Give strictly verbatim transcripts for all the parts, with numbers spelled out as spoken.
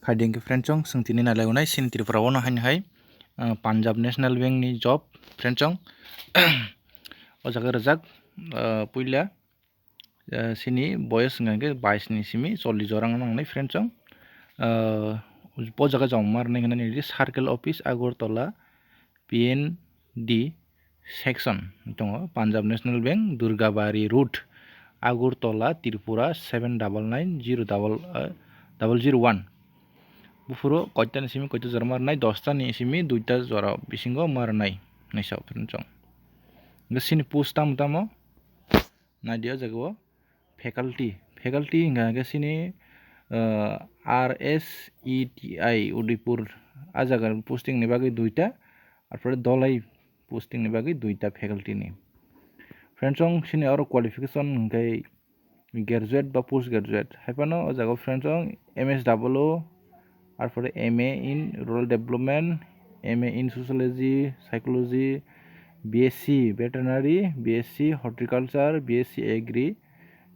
Khaidi hwnkhe friend chong, chwng tini nailainai chini Tripura o no haino hai, ah, Punjab National Bank ni job friend chong. O jaga rijak, ah, puila, ah, chini boyos hwnkha hwnkhe bais ni simi chollish jora wng nangnai friend chong. Ah, o jaga joma rwnai hwnkhai nini Circle Office Agartala, P N D section tongo, Punjab National Bank, Durgabari Road, Agartala, Tripura seven double nine zero double, ah, double zero one. Buphuru koita ni simi koita jora ma rwnai, dosta ni simi duita jora bisingo ma rwnai hinwi sao friend chong. Hwnkhe chini post tamo tamo naidi o jaga o faculty, faculty hwnkha hwnkhe chini, ah, R S E T I Udaipur, a jaga posting ni bagwi duita, arpore Dholai posting ni bagwi duita faculty ni. Friend chong chini oro qualification hwnkhe graduate ba post graduate. Haiphano o jaga o friend chong M S W, arpore M A in Rural Development, M A in Sociology, Psychology, B S C Veterinary, B S C Horticulture, B S C Agri,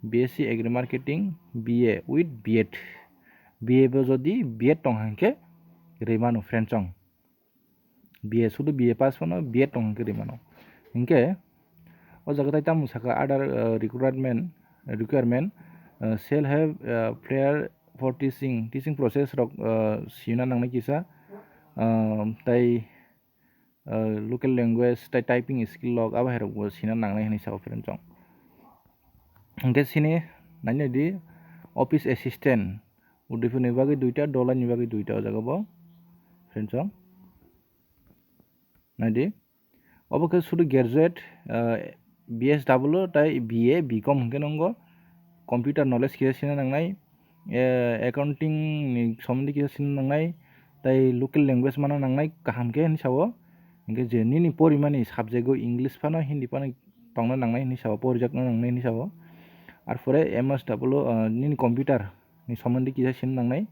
B S C Agri Marketing, B A with B Ed. B A bo jodi B Ed tong hwnkhe rwmano friend chong. B A sudu B A pass phano B Ed tong hwnkhe rwmano. Hinkhe o jaga tai tamo saka other, uh, recruitment, requirement, uh, shall have, uh, prior for teaching, teaching process rok, uh, sina nangnai kisa, uh, tai, uh, local language tai typing skill rok abo hai rok bo sina nangnai hinwi sao friend chong. Hinkhe chini nainai di office assistant, Udaipur ni bagwi duita, Dholai ni bagwi duita o jaga bo friend chong. Naidi, obo khe sudu graduate, ah, B S W tai B A, B Com hwnkhe nongo, computer knowledge kisa sina nangnai, eh, accounting ni somondi kisa sina nangnai, tai local language mana nangnai kaham khe hinwi sao. Hinkhe je nini porimani subject o English phano, Hindi phano tongna nangnai hinwi sao, porijakna nangnai hinwi sao. Arpore M S W, ah, nini computer ni somondi kisa sina nangnai,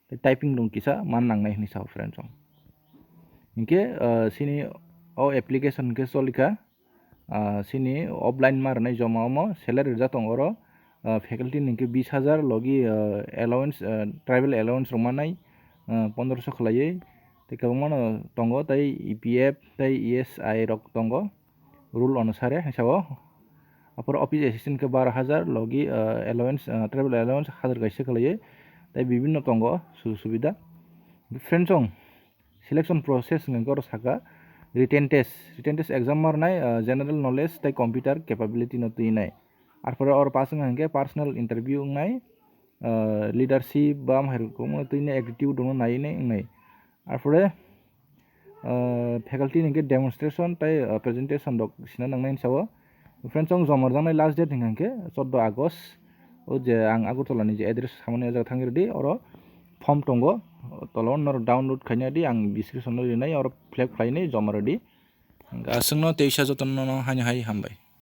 tei typing rok kisa man nangnai hinwi sao friend chong. Hinkhe, ah, chini o application khe cholikha, ah, chini offline ma rwnai joma omo salary rijak tongo oro, ah, faculty ni hinkhe bis hajar logi, ah, allowance, ah, travel allowance rok manai, ah, pondroso khwlaiwi tei kwbangma no tongo tei E P F tei E S I rok tongo. Rule onusare hinwi sao. Apor office assistant khe baro hajar logi, ah, allowance, ah, travel allowance hajar kaisa khwlaiwi. Tei bibinno tongo sujog subida. Friend chong selection process hwnkhe oro saka written test. Written test exam ma rwnai, ah, general knowledge tei computer capability no twi nai. Arpore oro pass wngkha hinkhe personal interview wngnai, ah, leadership ba amhai rok twi nai attitude rok no nai nai wngnai. Arpore ah, faculty ni hinkhe demonstration tei, ah, presentation rok sina nangnai hinwi sao. Friends, chwng joma rwjaknai last date hinkha hinkhe chordo August. O je ang Agartala ni je address samani o jaga thangwi rwdi, oro form tongo, tola o norok download khaina di, ang description o rinai, oro fill up khlainai joma rwdi. Aswkno teisa jotono no haino hai hambai.